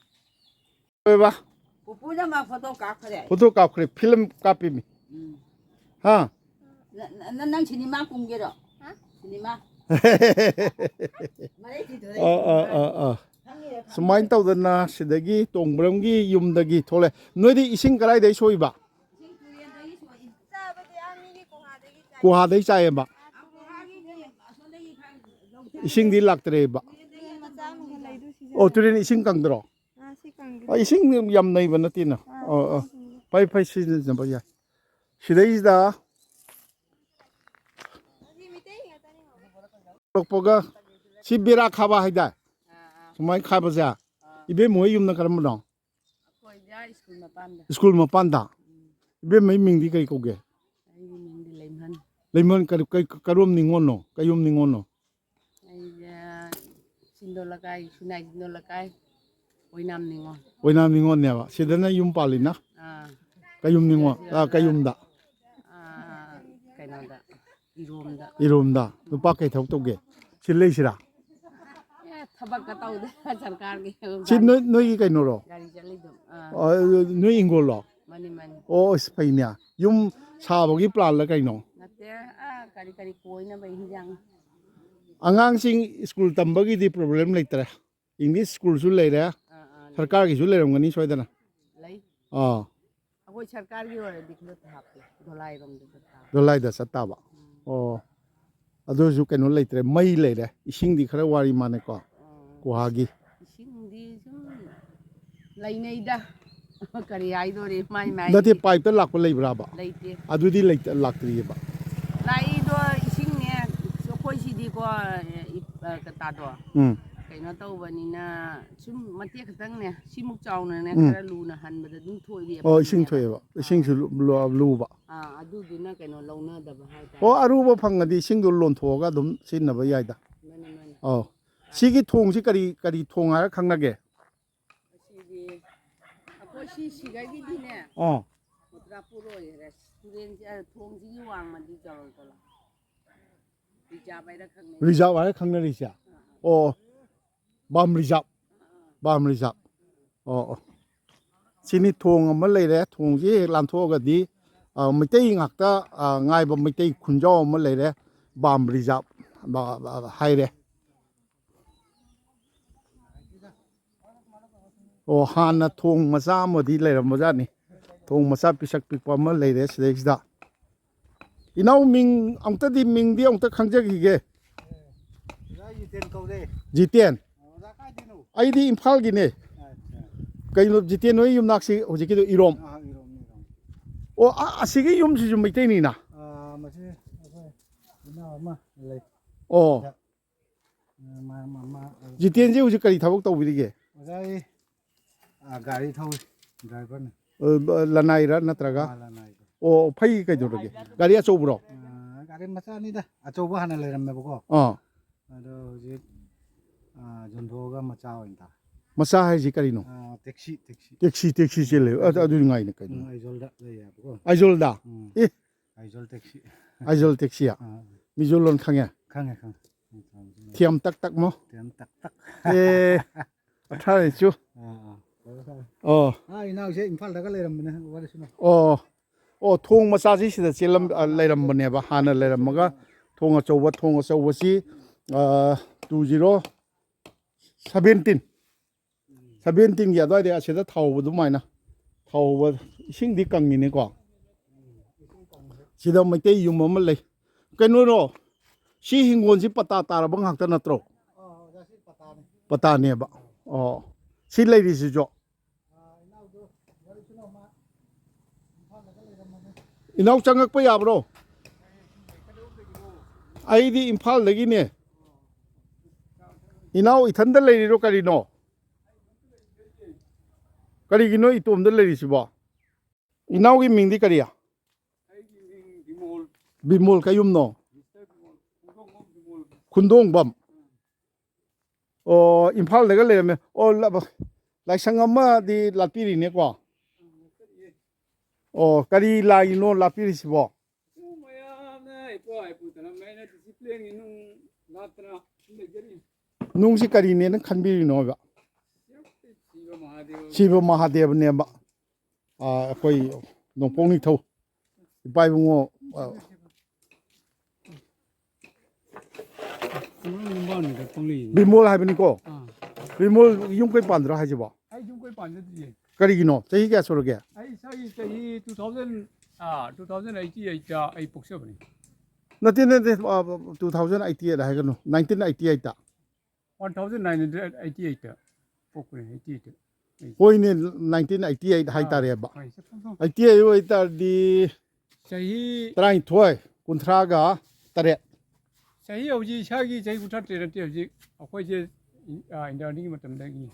ꯀꯩꯕ? ꯄꯨꯄꯨꯅ ꯃꯥ ꯐꯣꯇꯣ ꯀꯥꯞꯈ꯭ꯔꯦ꯫ ꯐꯣꯇꯣ ꯀꯥꯞꯈ꯭ꯔꯦ, ꯐꯤꯂꯝ ꯀꯥꯞꯄꯤꯃꯤ꯫ ꯎꯝ꯫ ꯍꯥ? ꯅ-, ꯅ-, ꯅ-, ꯅꯪ ꯁꯤꯅꯦꯃꯥ ꯀꯨꯝꯒꯦꯔꯣ? ꯍꯥ? ꯁꯤꯅꯦꯃꯥ? ꯃꯔꯩ ꯊꯤꯗꯣꯔꯦ꯫ ꯑꯥ, ꯑꯥ, ꯑꯥ, ꯑꯥ꯫ ꯈꯪꯉꯦ, ꯈꯪꯉꯦ꯫ ꯁꯨꯃꯥꯏꯅ ꯇꯧꯗꯅ ꯁꯤꯗꯒꯤ ꯇꯣꯡꯕ꯭ꯔꯝꯒꯤ ꯌꯨꯝꯗꯒꯤ ꯊꯣꯛꯂꯛꯑꯦ꯫ ꯅꯣꯏꯗꯤ ꯏꯁꯤꯡ ꯀꯗꯥꯏꯗꯒꯤ ꯁꯣꯛꯏꯕ? ꯏꯁꯤꯡ ꯇꯨꯔꯦꯟꯗꯒꯤ ꯁꯣꯛꯏ꯫ ꯆꯥꯕꯗꯤ ꯑꯥ ꯃꯤꯒꯤ ꯒꯨꯍꯥꯗꯒꯤ ꯆꯥꯏ꯫ ꯒꯨꯍꯥꯗꯩ ꯆꯥꯏꯌꯦꯕ? ꯑꯥ, ꯒꯨꯍꯥꯒꯤ ꯑꯁꯣꯝꯗꯒꯤ ꯈꯔ ꯂꯧꯊꯔꯦ꯫ ꯏꯁꯤꯡꯗꯤ ꯂꯥꯛꯇ꯭ꯔꯦꯕ? ꯇꯨꯔꯦꯟ ꯃꯆꯥ ꯑꯃꯈꯛ ꯂꯩꯗꯨ ꯁꯤꯖꯤꯟꯅꯩ꯫ ꯑꯣ, ꯇꯨꯔꯦꯟ ꯏꯁꯤꯡ ꯀꯪꯗ꯭ꯔꯣ? ꯑꯥ, ꯁꯤ ꯀꯪꯗꯦ꯫ ꯑꯥ, ꯏꯁꯤꯡ ꯌꯥꯝ ꯅꯩꯕ ꯅꯠꯇꯦꯅ꯫ ꯑꯥ, ꯑꯣ, ꯑꯣ꯫ ꯏꯁꯤꯡ ꯀꯪꯗꯦ꯫ ꯐꯩ, ꯐꯩ, ꯁꯤꯖꯤꯟꯅꯕ ꯌꯥꯏ꯫ ꯁꯤꯗꯩꯁꯤꯗ ꯁꯤ ꯃꯤꯇꯩ ꯉꯥꯛꯇꯅꯤ꯫ ꯊꯣꯛꯂꯛꯄꯒ ꯁꯤ ꯕꯦꯔꯥ ꯈꯥꯕ ꯍꯥꯏꯗꯥꯏ? ꯑꯥ, ꯑꯥ꯫ ꯁꯨꯃꯥꯏꯅ ꯈꯥꯕꯁꯦ꯫ ꯑꯥ꯫ ꯏꯕꯦꯝꯃ ꯍꯣꯏ ꯌꯨꯝꯅ ꯀꯔꯝꯕꯅꯣ? ꯑꯩꯈꯣꯏꯗꯤ ꯑꯥ ꯁ꯭ꯀꯨꯜ ꯃꯄꯥꯟꯗ꯫ ꯁ꯭ꯀꯨꯜ ꯃꯄꯥꯟꯗ? ꯎꯝ꯫ ꯏꯕꯦꯝꯃꯩ ꯃꯤꯡꯗꯤ ꯀꯔꯤ ꯀꯧꯒꯦ? ꯑꯩꯒꯤ ꯃꯤꯡꯗꯤ ꯂꯩꯃꯍꯟ꯫ ꯂꯩꯃꯍꯟ ꯀꯔꯤ, ꯀꯩ, ꯀꯔꯣꯝ ꯅꯤꯉꯣꯜꯅꯣ? ꯀꯌꯨꯝ ꯅꯤꯉꯣꯜꯅꯣ? ꯑꯩꯁꯦ ꯁꯤꯟꯗꯣ ꯂꯩꯀꯥꯏ, ꯁꯤꯅꯥꯏ ꯁꯤꯟꯗꯣ ꯂꯩꯀꯥꯏ, ꯑꯣꯏꯅꯥꯝ ꯅꯤꯉꯣꯜ꯫ ꯑꯣꯏꯅꯥꯝ ꯅꯤꯉꯣꯜꯅꯦꯕ꯫ ꯁꯤꯗꯅ ꯌꯨꯝ ꯄꯥꯜꯂꯤꯅ? ꯑꯥ꯫ ꯀꯌꯨꯝ ꯅꯤꯉꯣꯜ, ꯑꯥ, ꯀꯌꯨꯝꯗ꯫ ꯑꯥ, ꯀꯩꯅꯣꯗ, ꯏꯔꯣꯝꯗ꯫ ꯏꯔꯣꯝꯗ꯫ ꯅꯨꯄꯥ ꯀꯩ ꯊꯕꯛ ꯇꯧꯒꯦ? ꯁꯤ ꯂꯩꯁꯤꯔꯥ? ꯑꯦ, ꯊꯕꯛꯀ ꯇꯧꯗꯦ, ꯁꯔꯀꯥꯔꯒꯤ꯫ ꯁꯤ ꯅꯣꯏ, ꯅꯣꯏꯒꯤ ꯀꯩꯅꯣꯔꯣ? ꯒꯥꯔꯤ ꯆꯠꯂꯤꯗꯣ꯫ ꯑꯥ꯫ ꯑꯣ, ꯅꯣꯏ ꯏꯪꯈꯣꯜꯂꯣ? ꯃꯥꯅꯤ, ꯃꯥꯅꯤ꯫ ꯑꯣ, ꯑꯁ, ꯐꯩꯅꯦ꯫ ꯌꯨꯝ ꯁꯥꯕꯒꯤ ꯄ꯭ꯂꯥꯟꯂ ꯀꯩꯅꯣ? ꯅꯠꯇꯦ, ꯑꯥ, ꯀꯔꯤ ꯀꯔꯤ ꯀꯣꯏꯅꯕ ꯍꯤꯟꯖꯥꯡ꯫ ꯑꯉꯥꯡꯁꯤꯡ ꯁ꯭ꯀꯨꯜ ꯇꯝꯕꯒꯤꯗꯤ ꯄ꯭ꯔꯣꯕ꯭ꯂꯦꯝ ꯂꯩꯇ꯭ꯔꯦ꯫ ꯏꯪꯂꯤꯁ ꯁ꯭ꯀꯨꯜꯁꯨ ꯂꯩꯔꯦ꯫ ꯑꯥ, ꯑꯥ, ꯂꯩ꯫ ꯁꯔꯀꯥꯔꯒꯤꯁꯨ ꯂꯩꯔꯝꯒꯅꯤ ꯁꯣꯏꯗꯅ꯫ ꯂꯩ꯫ ꯑꯥ꯫ ꯑꯩꯈꯣꯏ ꯁꯔꯀꯥꯔꯒꯤ ꯑꯣꯏꯔꯗꯤ ꯈꯔ ꯍꯥꯞꯄꯦ, ꯗꯣꯂꯥꯏꯔꯣꯝꯗ ꯆꯠ ꯇꯥꯕ꯫ ꯗꯣꯂꯥꯏꯗ ꯆꯠ ꯇꯥꯕ꯫ ꯎꯝ꯫ ꯑꯣ꯫ ꯑꯗꯨꯁꯨ ꯀꯩꯅꯣ ꯂꯩꯇ꯭ꯔꯦ, ꯃꯩ ꯂꯩꯔꯦ, ꯏꯁꯤꯡꯗꯤ ꯈꯔ ꯋꯥꯔꯤ ꯃꯥꯅꯦꯀꯣ꯫ ꯎꯝ꯫ ꯒꯨꯍꯥꯒꯤ꯫ ꯏꯁꯤꯡꯗꯤ ꯁꯨꯝ ꯂꯩꯅꯩꯗ꯫ ꯀꯔꯤ ꯍꯥꯏꯗꯣꯔꯤ? ꯃꯥꯏ ꯃꯥꯏꯒꯤ꯫ ꯅꯠꯇꯦ, ꯄꯥꯏꯞꯇ ꯂꯥꯛꯄ ꯂꯩꯕ꯭ꯔꯥꯕ? ꯂꯩꯇꯦ꯫ ꯑꯗꯨꯗꯤ ꯂꯩꯇ-, ꯂꯥꯛꯇ꯭ꯔꯤꯑꯕ꯫ ꯂꯥꯛꯏꯗꯣ ꯏꯁꯤꯡꯅꯦ, ꯑꯩꯈꯣꯏ ꯁꯤꯗꯤꯀꯣ, ꯏ-, ꯑ, ꯀꯇꯥꯗꯣ꯫ ꯎꯝ꯫ ꯀꯩꯅꯣ ꯇꯧꯕꯅꯤꯅ, ꯁꯨꯝ ꯃꯇꯦꯛ ꯈꯛꯇꯪꯅꯦ, ꯁꯤꯃꯨꯛ ꯆꯥꯎꯅꯅꯦ, ꯎꯝ꯫ ꯈꯔ ꯂꯨꯅ ꯍꯟꯕꯗ ꯑꯗꯨꯝ ꯊꯣꯛꯏꯕ ꯑꯣ, ꯏꯁꯤꯡ ꯄꯥꯏꯞꯅꯦꯕ꯫ ꯊꯣꯛꯑꯦꯕ꯫ ꯑꯥ꯫ ꯏꯁꯤꯡꯁꯨ ꯂꯨ-, ꯂꯨ-, ꯂꯨꯕ꯫ ꯑꯥ, ꯑꯗꯨꯗꯨꯅ ꯀꯩꯅꯣ ꯂꯧꯅꯗꯕ ꯍꯥꯏꯇꯥꯔꯦ꯫ ꯑꯣ, ꯑꯔꯨꯕ ꯐꯪꯉꯗꯤ ꯏꯁꯤꯡꯗꯣ ꯂꯣꯟꯊꯣꯛꯑꯒ ꯑꯗꯨꯝ ꯁꯤꯖꯤꯟꯅꯕ ꯌꯥꯏꯗ꯫ ꯃꯥꯅꯦ, ꯃꯥꯅꯦ꯫ ꯑꯧ꯫ ꯁꯤꯒꯤ ꯊꯣꯡꯁꯤ ꯀꯔꯤ, ꯀꯔꯤ ꯊꯣꯡ ꯍꯥꯏꯔ ꯈꯪꯅꯒꯦ? ꯑꯁꯤꯗꯤ ꯑꯩꯈꯣꯏ ꯁꯤ ꯁꯤꯒꯒꯤꯗꯤꯅꯦ, ꯑꯣ꯫ ꯃꯣꯇ꯭ꯔꯥꯄꯨꯔ ꯑꯣꯏꯈ꯭ꯔꯦ꯫ ꯇꯨꯔꯦꯟꯁꯦ, ꯑ, ꯊꯣꯡꯁꯤꯒꯤ ꯋꯥꯡꯃꯗꯤ ꯆꯥꯎꯔꯛꯄꯂꯥ꯫ ꯔꯤꯖꯥꯕ ꯍꯥꯏꯔ ꯈꯪꯅꯩ꯫ ꯔꯤꯖꯥꯕ ꯍꯥꯏꯔ ꯈꯪꯅꯔꯤꯁꯦ? ꯑꯥ, ꯑꯥ꯫ ꯑꯣ, ꯕꯥꯝ ꯔꯤꯖꯥꯕ꯫ ꯑꯥ, ꯑꯥ꯫ ꯕꯥꯝ ꯔꯤꯖꯥꯕ꯫ ꯑꯣ, ꯑꯣ꯫ ꯁꯤꯅꯤ ꯊꯣꯡ ꯑꯃ ꯂꯩꯔꯦ꯫ ꯊꯣꯡꯁꯤ ꯍꯦꯛ ꯂꯥꯟꯊꯣꯛꯑꯒꯗꯤ, ꯑ, ꯃꯩꯇꯩ ꯉꯥꯛꯇ, ꯑ, ꯉꯥꯏꯕ ꯃꯩꯇꯩ ꯈꯨꯟꯖꯥꯎ ꯑꯃ ꯂꯩꯔꯦ꯫ ꯕꯥꯝ ꯔꯤꯖꯥꯕ, ꯕ-, ꯕ-, ꯍꯥꯏꯔꯦ꯫ ꯑꯣ, ꯍꯥꯟꯅ ꯊꯣꯡ ꯃꯆꯥ ꯑꯃꯗꯤ ꯂꯩꯔꯝꯕꯖꯥꯠꯅꯤ꯫ ꯊꯣꯡ ꯃꯆꯥ ꯄꯤꯁꯛ ꯄꯤꯛꯄ ꯑꯃ ꯂꯩꯔꯦ ꯁꯤꯗꯩꯁꯤꯗ꯫ ꯏꯅꯥꯎ, ꯃꯤꯡ ꯑꯃꯨꯛꯇꯗꯤ, ꯃꯤꯡꯗꯤ ꯑꯃꯨꯛꯇ ꯈꯪꯖꯈꯤꯒꯦ꯫ ꯑꯣꯖꯥ ꯖꯤꯇꯦꯟ ꯀꯧꯔꯦ꯫ ꯖꯤꯇꯦꯟ? ꯑꯣꯖꯥ ꯀꯥꯏꯗꯩꯅꯣ? ꯑꯩꯗꯤ ꯏꯝꯐꯥꯜꯒꯤꯅꯦ꯫ ꯑꯠꯆꯥ꯫ ꯀꯩꯅꯣ, ꯖꯤꯇꯦꯟ ꯍꯣꯏ ꯌꯨꯝꯅꯥꯛꯁꯤ ꯍꯧꯖꯤꯛꯀꯤꯗꯣ ꯏꯔꯣꯝ? ꯑꯥ, ꯏꯔꯣꯝ, ꯏꯔꯣꯝ꯫ ꯑꯣ, ꯑ-, ꯑꯁꯤꯒꯤ ꯌꯨꯝꯁꯤꯁꯨ ꯃꯩꯇꯩꯅꯤꯅ? ꯑꯥ, ꯃꯁꯤ ꯑꯩꯈꯣꯏ ꯏꯅꯥꯎ ꯑꯃ ꯂꯩ꯫ ꯑꯣ꯫ ꯁꯤꯗ꯫ ꯃꯥ, ꯃꯥ, ꯃꯥ, ꯖꯤꯇꯦꯟꯁꯦ ꯍꯧꯖꯤꯛ ꯀꯔꯤ ꯊꯕꯛ ꯇꯧꯕꯤꯔꯤꯒꯦ? ꯑꯣꯖꯥ, ꯑꯩ, ꯑ, ꯒꯥꯔꯤ ꯊꯧꯔꯤ, ꯗ꯭ꯔꯥꯏꯚꯔꯅꯤ꯫ ꯑ, ꯕ-, ꯂꯅꯥꯏꯔ ꯅꯠꯇ꯭ꯔꯒ? ꯑ, ꯂꯅꯥꯏꯗ꯫ ꯑꯣ, ꯐꯩ ꯀꯩꯗꯧꯔꯒꯦ? ꯒꯥꯔꯤ ꯑꯆꯧꯕꯔꯣ? ꯑ, ꯒꯥꯔꯤ ꯃꯆꯥꯅꯤꯗ, ꯑꯆꯧꯕ ꯍꯥꯟꯅ ꯂꯩꯔꯝꯃꯦꯕꯀꯣ꯫ ꯑꯥ꯫ ꯑꯗꯣ ꯍꯧꯖꯤꯛ, ꯑ, ꯌꯣꯟꯊꯣꯛꯑꯒ ꯃꯆꯥ ꯑꯣꯏꯅ ꯇꯥꯔꯦ꯫ ꯃꯆꯥ ꯍꯥꯏꯁꯤ ꯀꯔꯤꯅꯣ? ꯑ, ꯇꯦꯛꯁꯤ, ꯇꯦꯛꯁꯤ꯫ ꯇꯦꯛꯁꯤ, ꯇꯦꯛꯁꯤ ꯆꯦꯜꯂꯦ꯫ ꯑ, ꯑꯗꯨ ꯅꯨꯡꯉꯥꯏꯅꯦ ꯀꯩꯅꯣ꯫ ꯎꯝ, ꯑꯥꯏꯖꯣꯜꯗ ꯂꯩꯌꯦꯕꯀꯣ꯫ ꯑꯥꯏꯖꯣꯜꯗ? ꯎꯝ꯫ ꯑꯦ, ꯑꯥꯏꯖꯣꯜ ꯇꯦꯛꯁꯤ꯫ ꯑꯥꯏꯖꯣꯜ ꯇꯦꯛꯁꯤ꯫ ꯑꯥ꯫ ꯃꯤꯖꯣ ꯂꯣꯟ ꯈꯪꯉꯦ? ꯈꯪꯉꯦ, ꯈꯪꯉꯦ꯫ ꯊꯤꯌꯥꯝ ꯇꯛ ꯇꯛ ꯃꯣ? ꯊꯤꯌꯥꯝ ꯇꯛ ꯇꯛ꯫ ꯑꯦ, ꯑꯊꯥꯔ ꯆꯨ꯫ ꯑꯥ, ꯑꯥ꯫ ꯐꯔꯦ, ꯐꯔꯦ꯫ ꯑꯣ꯫ ꯑꯥ, ꯏꯅꯥꯎꯁꯦ ꯏꯝꯐꯥꯜꯗꯒ ꯂꯩꯔꯝꯕꯅꯦ, ꯋꯥꯔꯤꯁꯤꯅ꯫ ꯑꯣ꯫ ꯑꯣ, ꯊꯣꯡ ꯃꯆꯥꯁꯤ ꯁꯤꯗ ꯆꯦꯜꯂꯝ-, ꯑ, ꯂꯩꯔꯝꯕꯅꯦꯕ, ꯍꯥꯟꯅ ꯂꯩꯔꯝꯃꯒ ꯊꯣꯡ ꯑꯆꯧꯕ, ꯊꯣꯡ ꯑꯆꯧꯕꯁꯤ, ꯑ, two zero seventeen, seventeenꯒꯤ ꯑꯗꯨꯋꯥꯏꯗ ꯑꯁꯤꯗ ꯊꯥꯎꯕ ꯑꯗꯨꯃꯥꯏꯅ ꯊꯥꯎꯕ, ꯏꯁꯤꯡꯗꯤ ꯀꯪꯉꯤꯅꯦꯀꯣ꯫ ꯁꯤꯗ ꯃꯩꯇꯩ ꯌꯨꯝ ꯑꯃ ꯂꯩ꯫ ꯀꯩꯅꯣꯔꯣ, ꯁꯤ ꯍꯤꯡꯒꯣꯜꯁꯤ ꯄꯇꯥ ꯇꯥꯔꯕ ꯉꯥꯛꯇ ꯅꯠꯇ꯭ꯔꯣ? ꯄꯇꯥꯅꯦꯕ꯫ ꯑꯣ, ꯁꯤ ꯂꯩꯔꯤꯁꯤꯁꯨ꯫ ꯏꯅꯥꯎ ꯆꯪꯉꯛꯄ ꯌꯥꯕ꯭ꯔꯣ? ꯑꯩꯗꯤ ꯏꯝꯐꯥꯜꯗꯒꯤꯅꯦ꯫ ꯏꯅꯥꯎ ꯏꯊꯟꯗ ꯂꯩꯔꯤꯔꯣ ꯀꯔꯤꯅꯣ? ꯀꯔꯤꯒꯤꯅꯣ ꯏꯇꯣꯝꯗ ꯂꯩꯔꯤꯁꯤꯕꯣ? ꯏꯅꯥꯎꯒꯤ ꯃꯤꯡꯗꯤ ꯀꯔꯤ? ꯕꯤꯃꯣꯜ꯫ ꯕꯤꯃꯣꯜ ꯀꯌꯨꯝꯅꯣ? ꯈꯨꯟꯗꯣꯡꯕꯝ꯫ ꯑꯣ, ꯏꯝꯐꯥꯜꯗꯒ ꯂꯩꯔꯝꯃꯦ꯫ ꯑꯣ, ꯂ-, ꯂꯥꯏꯁꯪ ꯑꯃꯗꯤ ꯂꯥꯠꯄꯤꯔꯤꯅꯦꯀꯣ? ꯑꯣ, ꯀꯔꯤ ꯂꯥꯏꯒꯤꯅꯣ ꯂꯥꯠꯄꯤꯔꯤꯁꯤꯕꯣ? ꯃꯌꯥꯝꯅ ꯏꯄꯣ ꯏꯄꯨ ꯇꯧꯔꯝꯃꯦꯅ ꯗꯤꯁꯤꯄ꯭ꯂꯤꯟꯒꯤ ꯅꯨꯡ ꯂꯥꯠꯇꯅ ꯁꯨꯝ ꯂꯩꯖꯔꯤ꯫ ꯅꯨꯡꯁꯤ ꯀꯔꯤꯅꯦꯅ ꯈꯟꯕꯤꯔꯤꯅꯣꯕ? ꯁꯤꯕ ꯃꯍꯥꯗꯦꯕ꯫ ꯁꯤꯕ ꯃꯍꯥꯗꯦꯕꯅꯦꯕ꯫ ꯑꯥ, ꯑꯩꯈꯣꯏ ꯅꯣꯡꯄꯣꯛ ꯅꯤꯡꯊꯧ ꯏꯄꯥ ꯏꯕꯨꯡꯉꯣ, ꯑꯥ, ꯕꯤꯃꯣꯜ ꯍꯥꯏꯕꯅꯤꯀꯣ? ꯑꯥ꯫ ꯕꯤꯃꯣꯜ ꯌꯨꯝ ꯀꯩ ꯄꯥꯟꯗ꯭ꯔꯣ ꯍꯥꯏꯁꯤꯕꯣ? ꯑꯩ ꯌꯨꯝ ꯀꯩ ꯄꯥꯟꯖꯗ꯭ꯔꯤꯌꯦ꯫ ꯀꯔꯤꯒꯤꯅꯣ? ꯆꯍꯤ ꯀꯌꯥ ꯁꯨꯔꯒꯦ? ꯑꯩ ꯆꯍꯤ, ꯆꯍꯤ two thousand, ꯑꯥ, two thousand eighty eight ꯑꯩ ꯄꯣꯛꯆꯕꯅꯤ꯫ ꯅꯠꯇꯦ, ꯅꯠꯇꯦ, ꯑꯥ, two thousand eighty eight ꯍꯥꯏꯒꯅꯨ, nineteen eighty eight꯫ One thousand nine hundred eighty eight ꯄꯣꯛꯄꯅꯦ, eighty eight꯫ ꯍꯣꯏꯅꯦ, nineteen eighty eight ꯑꯥ, ꯍꯥꯏꯇꯥꯔꯦꯕ꯫ ꯍꯣꯏ, ꯆꯠꯐꯝ ꯊꯣꯛ-, eighty eight ꯑꯣꯏꯇꯥꯔꯗꯤ ꯆꯍꯤ ꯇꯔꯥꯅꯤꯊꯣꯏ, ꯀꯨꯟꯊ꯭ꯔꯥꯒ ꯇꯔꯦꯠ꯫ ꯆꯍꯤ ꯍꯧꯖꯤꯛ ꯏꯁꯥꯒꯤ ꯆꯍꯤ ꯀꯨꯟꯊ꯭ꯔꯥ ꯇꯔꯦꯠ ꯅꯠꯇꯦ ꯍꯧꯖꯤꯛ꯫ ꯑꯩꯈꯣꯏꯁꯦ, ꯑ, ꯏꯟꯗꯤꯌꯥꯒꯤ ꯃꯇꯝꯗꯒꯤ꯫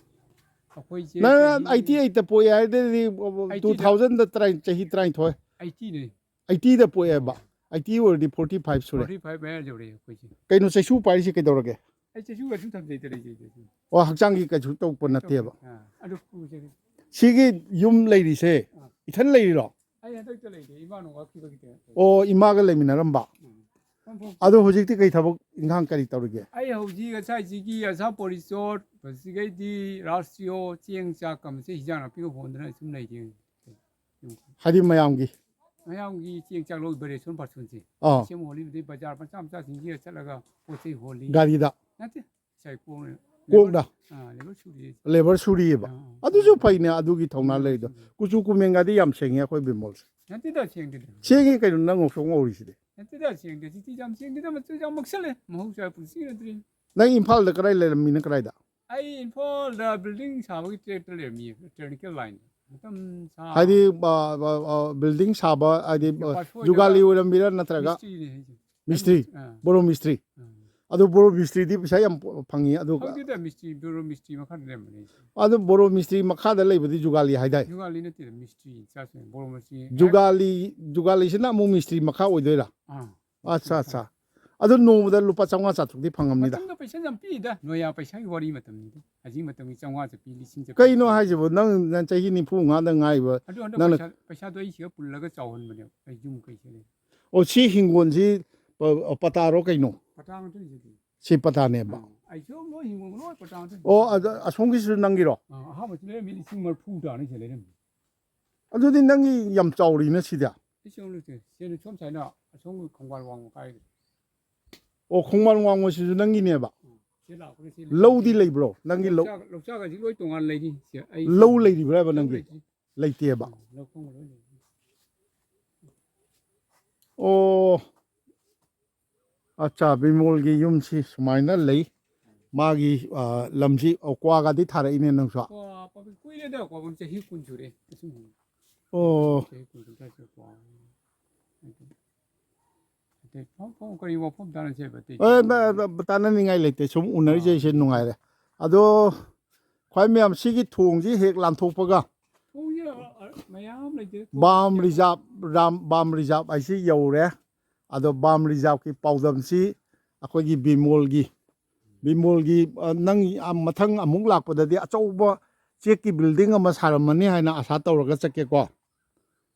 ꯑꯩꯈꯣꯏꯁꯦ ꯅꯪ ꯆꯍꯤ eighty eight ꯄꯣꯛꯑꯦ ꯍꯥꯏꯔꯗꯤ, eighty two thousand ꯇꯔꯥ-, ꯆꯍꯤ ꯇꯔꯥꯅꯤꯊꯣꯏ꯫ Eighty ꯅꯦ꯫ Eighty ꯗ ꯄꯣꯛꯑꯦꯕ꯫ Eighty ꯑꯣꯏꯔꯗꯤ forty five ꯁꯨꯔꯦ꯫ Forty five ꯃꯌꯥ ꯌꯧꯔꯛꯑꯦ ꯑꯩꯈꯣꯏꯁꯦ꯫ ꯀꯩꯅꯣ ꯆꯩꯁꯨ ꯄꯥꯏꯔꯤꯁꯦ ꯀꯩꯗꯧꯔꯒꯦ? ꯑꯩ ꯆꯩꯁꯨ ꯀꯩꯁꯨ ꯊꯝꯖꯩꯗ ꯂꯩꯖꯩꯗ꯫ ꯑꯣ, ꯍꯛꯆꯥꯡꯒꯤ ꯀꯩꯁꯨ ꯇꯧꯕ ꯅꯠꯇꯦꯕ꯫ ꯑꯥ, ꯑꯗꯨ ꯄꯨꯖꯒꯦ꯫ ꯁꯤꯒꯤ ꯌꯨꯝ ꯂꯩꯔꯤꯁꯦ ꯑꯥ꯫ ꯏꯊꯟ ꯂꯩꯔꯤꯔꯣ? ꯑꯩ ꯍꯟꯗꯛꯇ ꯂꯩꯇꯦ, ꯏꯃꯥꯅ ꯋꯥꯈꯤꯕꯒꯤ ꯇꯧꯔꯦ꯫ ꯑꯣ, ꯏꯃꯥꯒ ꯂꯩꯃꯤꯟꯅꯔꯝꯕ? ꯎꯝ꯫ ꯑꯗꯣ ꯍꯧꯖꯤꯛꯇꯤ ꯀꯩ ꯊꯕꯛ ꯏꯪꯈꯥꯡ ꯀꯔꯤ ꯇꯧꯔꯤꯒꯦ? ꯑꯩ ꯍꯧꯖꯤꯛ ꯉꯁꯥꯏꯁꯤꯒꯤ ꯑꯁꯥ ꯄꯣꯔꯤꯆꯣꯠ, ꯃꯁꯤꯗꯩꯗꯤ ꯔꯥꯁꯇ꯭ꯔꯤꯌꯣ, ꯆꯦꯡ ꯆꯥꯛ ꯀꯝꯕꯁꯦ ꯍꯤꯟꯖꯥꯡ ꯅꯥꯄꯤꯒ ꯍꯣꯟꯗꯅ ꯁꯨꯝ ꯂꯩꯔꯤ꯫ ꯍꯥꯏꯗꯤ ꯃꯌꯥꯝꯒꯤ? ꯃꯌꯥꯝꯒꯤ ꯆꯦꯡ ꯆꯥꯛ ꯂꯧꯕ ꯔꯦꯁꯟ ꯄꯥꯔꯁꯟꯁꯦ꯫ ꯑꯥ꯫ ꯁꯦꯝ ꯍꯣꯜꯂꯤꯕꯗꯩ ꯕꯖꯥꯔ ꯃꯆꯥ ꯃꯆꯥꯁꯤꯡꯁꯤꯗ ꯆꯠꯂꯒ ꯄꯣꯠ ꯆꯩ ꯍꯣꯜꯂꯤ꯫ ꯒꯥꯔꯤꯗ? ꯅꯠꯇꯦ, ꯉꯁꯥꯏ ꯀꯣꯛꯅ꯫ ꯀꯣꯛꯅ? ꯑꯥ, ꯂꯦꯕꯔ ꯁꯨꯔꯤ꯫ ꯂꯦꯕꯔ ꯁꯨꯔꯤꯑꯕ? ꯑꯥ, ꯑꯥ꯫ ꯑꯗꯨꯁꯨ ꯐꯩꯅꯦ, ꯑꯗꯨꯒꯤ ꯊꯧꯅꯥ ꯎꯝ, ꯂꯩꯗꯣ꯫ ꯎꯝ꯫ ꯀꯨꯆꯨ ꯀꯨꯃꯦꯟꯒꯗꯤ ꯌꯥꯝ ꯁꯦꯡꯉꯦ ꯑꯩꯈꯣꯏ ꯕꯤꯃꯣꯜꯁꯦ꯫ ꯅꯠꯇꯦꯗ, ꯁꯦꯡꯗꯦꯗ꯫ ꯁꯦꯡꯉꯤ ꯀꯩꯅꯣ, ꯅꯪ ꯉꯧꯁꯣꯛ ꯉꯧꯔꯤꯁꯤꯗꯤ꯫ ꯅꯠꯇꯦꯗ, ꯁꯦꯡꯗꯦ꯫ ꯁꯤꯗꯤ ꯌꯥꯝ ꯁꯦꯡꯗꯦꯗ, ꯃꯆꯨ ꯌꯥꯝ ꯃꯛꯁꯜꯂꯦ꯫ ꯃꯍꯧꯁꯥ ꯄꯨꯟꯁꯤ ꯅꯠꯇ꯭ꯔꯤ꯫ ꯅꯪ ꯏꯝꯐꯥꯜꯗ ꯀꯗꯥꯏ ꯂꯩꯔꯝꯃꯤꯅ, ꯀꯗꯥꯏꯗ? ꯑꯩ ꯏꯝꯐꯥꯜꯗ ꯕꯤꯜꯗꯤꯡ ꯁꯥꯕꯒꯤ ꯇ꯭ꯔꯦꯠꯇ ꯂꯩꯔꯝꯃꯤ, ꯇꯦꯛꯅꯤꯀꯦꯜ ꯂꯥꯏꯟꯗ꯫ ꯃꯇꯝ ꯁꯥ- ꯍꯥꯏꯗꯤ, ꯑ, ꯑ, ꯑ, ꯕꯤꯜꯗꯤꯡ ꯁꯥꯕ, ꯍꯥꯏꯗꯤ, ꯑ, ꯄꯥꯁ ꯑꯣꯏꯗꯕ ꯖꯨꯒꯥꯂꯤ ꯑꯣꯏꯔꯝꯃꯤꯔꯥ ꯅꯠꯇ꯭ꯔꯒ? ꯃꯤꯁꯇ꯭ꯔꯤꯅꯦ ꯑꯩꯁꯦ꯫ ꯃꯤꯁꯇ꯭ꯔꯤ? ꯑꯥ꯫ ꯕꯣꯔꯣ ꯃꯤꯁꯇ꯭ꯔꯤ? ꯑꯥ꯫ ꯑꯗꯨ ꯕꯣꯔꯣ ꯃꯤꯁꯇ꯭ꯔꯤꯗꯤ ꯄꯩꯁꯥ ꯌꯥꯝ ꯐꯪꯉꯤ, ꯑꯗꯨꯒ ꯈꯪꯗꯦꯗ, ꯃꯤꯁꯇ꯭ꯔꯤ, ꯕꯣꯔꯣ ꯃꯤꯁꯇ꯭ꯔꯤ ꯃꯈꯥꯗ ꯂꯩꯔꯝꯕꯅꯦ ꯑꯩꯁꯦ꯫ ꯑꯗꯨ ꯕꯣꯔꯣ ꯃꯤꯁꯇ꯭ꯔꯤ ꯃꯈꯥꯗ ꯂꯩꯕꯗꯤ ꯖꯨꯒꯥꯂꯤ ꯍꯥꯏꯗꯥꯏ? ꯖꯨꯒꯥꯂꯤ ꯅꯠꯇꯦꯗ, ꯃꯤꯁꯇ꯭ꯔꯤ ꯆꯥꯁꯦ, ꯕꯣꯔꯣ ꯃꯤꯁꯇ꯭ꯔꯤ꯫ ꯖꯨꯒꯥꯂꯤ, ꯖꯨꯒꯥꯂꯤꯁꯤꯅ ꯑꯃꯨꯛ ꯃꯤꯁꯇ꯭ꯔꯤ ꯃꯈꯥ ꯑꯣꯏꯗꯣꯏꯔꯥ? ꯑꯥ꯫ ꯑꯠꯆꯥ, ꯑꯠꯆꯥ꯫ ꯑꯗꯨ ꯅꯣꯡꯃꯗ ꯂꯨꯄꯥ ꯆꯥꯝꯃꯉꯥ ꯆꯥꯇ꯭ꯔꯨꯛꯇꯤ ꯐꯪꯉꯝꯅꯤꯗ꯫ ꯃꯇꯝꯗ ꯄꯩꯁꯥ ꯌꯥꯝ ꯄꯤꯛꯏꯗ, ꯅꯣꯌꯥ ꯄꯩꯁꯥꯒꯤ ꯋꯥꯔꯤ ꯃꯇꯝꯅꯤꯗ꯫ ꯍꯧꯖꯤꯛ ꯃꯇꯝꯒꯤ ꯆꯥꯝꯃꯉꯥ ꯆꯠꯄꯤ, ꯂꯤꯁꯤꯡ ꯆꯠꯄꯤ꯫ ꯀꯩꯅꯣ ꯍꯥꯏꯁꯤꯕꯣ? ꯅꯪ, ꯅꯪ ꯆꯍꯤ ꯅꯤꯐꯨ ꯃꯉꯥꯗ ꯉꯥꯏꯕ, ꯑꯗꯨ ꯍꯟꯗꯛ ꯅꯪꯅ ꯄꯩꯁꯥ, ꯄꯩꯁꯥꯗꯣ ꯑꯩ ꯁꯤꯒ ꯄꯨꯜꯂꯒ ꯆꯥꯎꯍꯟꯕꯅꯦꯕ, ꯑꯩ ꯌꯨꯝ ꯀꯩꯁꯦ ꯂꯩ꯫ ꯑꯣ, ꯁꯤ ꯍꯤꯡꯒꯣꯜꯁꯤ ꯄ-, ꯄꯇꯥꯔꯣ ꯀꯩꯅꯣ? ꯄꯇꯥ ꯉꯥꯛꯇꯅꯤ ꯁꯤꯗꯤ꯫ ꯁꯤ ꯄꯇꯥꯅꯦꯕ? ꯑꯥ, ꯑꯩꯁꯨ ꯂꯣꯏ ꯍꯤꯡꯒꯣꯜ ꯂꯣꯏ ꯄꯇꯥ ꯉꯥꯛꯇꯅꯤ꯫ ꯑꯣ, ꯑꯗ ꯑꯁꯣꯝꯒꯤꯁꯨ ꯅꯪꯒꯤꯔꯣ? ꯑꯥ, ꯑꯍꯥꯟꯕꯁꯨ ꯂꯩꯔꯝꯃꯤ, ꯂꯤꯁꯤꯡ ꯃꯔꯤꯐꯨ ꯇꯥꯅꯤ ꯁꯤꯗ ꯂꯩꯔꯝꯃꯤ꯫ ꯑꯗꯨꯗꯤ ꯅꯪꯒꯤ ꯌꯥꯝ ꯆꯥꯎꯔꯤꯅ ꯁꯤꯗꯤ? ꯁꯤ ꯆꯥꯎꯔꯤꯁꯦ, ꯁꯤꯅ ꯁꯣꯝ ꯁꯥꯏꯅ ꯑꯁꯣꯝꯒꯤ ꯈꯣꯡꯕꯥꯜ ꯋꯥꯡꯃ ꯀꯥꯏꯗ꯫ ꯑꯣ, ꯈꯣꯡꯕꯥꯜ ꯋꯥꯡꯃꯁꯤꯁꯨ ꯅꯪꯒꯤꯅꯦꯕ? ꯎꯝ, ꯁꯤ ꯂꯥꯛꯄꯅ ꯁꯤ ꯂꯧꯗꯤ ꯂꯩꯕ꯭ꯔꯣ? ꯅꯪꯒꯤ ꯂꯧ? ꯂꯧꯆꯥꯛ-, ꯂꯧꯆꯥꯛ ꯑꯁꯤ ꯂꯣꯏ ꯇꯣꯉꯥꯟꯅ ꯂꯩꯔꯤ꯫ ꯁꯤ ꯑꯩ ꯂꯧ ꯁꯤ ꯂꯩꯔꯤꯕ꯭ꯔꯥꯕ ꯂꯧ ꯅꯪꯒꯤ? ꯂꯩꯇ꯭ꯔꯤ꯫ ꯂꯩꯇꯦꯕ? ꯎꯝ, ꯂꯧ ꯈꯣꯡꯕ ꯂꯣꯏ ꯂꯩꯔꯤ꯫ ꯑꯣ, ꯑꯠꯆꯥ, ꯕꯤꯃꯣꯜꯒꯤ ꯌꯨꯝꯁꯤ ꯁꯨꯃꯥꯏꯅ ꯂꯩ꯫ ꯃꯥꯒꯤ, ꯑ, ꯂꯝꯁꯤ, ꯑꯣ, ꯀ꯭ꯋꯥꯒꯗꯤ ꯊꯥꯔꯛꯏꯅꯦ ꯅꯪꯁꯨ? ꯀ꯭ꯋꯥ ꯄꯥꯝꯕꯤ ꯀꯨꯏꯔꯦꯗ, ꯀ꯭ꯋꯥ ꯄꯥꯝꯕꯤ ꯆꯍꯤ ꯀꯨꯟ ꯁꯨꯔꯦ꯫ ꯑꯁꯨꯝ ꯑꯣ꯫ ꯆꯍꯤ ꯀꯨꯟ ꯀꯨꯟꯊ꯭ꯔꯥ ꯁꯨꯔꯦ ꯀ꯭ꯋꯥ꯫ ꯑꯇꯩ ꯐꯥꯎ ꯐꯥꯎ ꯀꯔꯤ ꯋꯥꯐꯝ ꯇꯥꯅꯁꯦꯕ, ꯑꯇꯩ ꯑꯦ, ꯇꯥꯅꯅꯤꯡꯉꯥꯏ ꯂꯩꯇꯦ, ꯁꯨꯝ ꯎꯅꯔꯤꯁꯦ ꯑꯥ, ꯑꯩꯁꯦ ꯅꯨꯡꯉꯥꯏꯔꯦ꯫ ꯑꯗꯣ ꯈ꯭ꯋꯥꯏ ꯃꯌꯥꯝ ꯁꯤꯒꯤ ꯊꯣꯡꯁꯤ ꯍꯦꯛ ꯂꯥꯟꯊꯣꯛꯄꯒ ꯊꯣꯡꯁꯦ, ꯑ, ꯑ, ꯃꯌꯥꯝ ꯂꯩꯇꯦ꯫ Balm reserve, Ram, balm reserve ꯍꯥꯏꯁꯤ ꯌꯧꯔꯦ꯫ ꯑꯗꯣ ꯕꯥꯝ ꯔꯤꯖꯥꯕꯀꯤ ꯄꯥꯎꯗꯝꯁꯤ ꯑꯩꯈꯣꯏꯒꯤ ꯕꯤꯃꯣꯜꯒꯤ, ꯕꯤꯃꯣꯜꯒꯤ, ꯑ, ꯅꯪ, ꯑ, ꯃꯊꯪ ꯑꯃꯨꯛ ꯂꯥꯛꯄꯗꯗꯤ ꯑꯆꯧꯕ ꯆꯦꯛꯀꯤ ꯕꯤꯜꯗꯤꯡ ꯑꯃ ꯁꯥꯔꯝꯃꯅꯤ ꯍꯥꯏꯅ ꯑꯥꯁꯥ ꯇꯧꯔꯒ ꯆꯠꯀꯦꯀꯣ꯫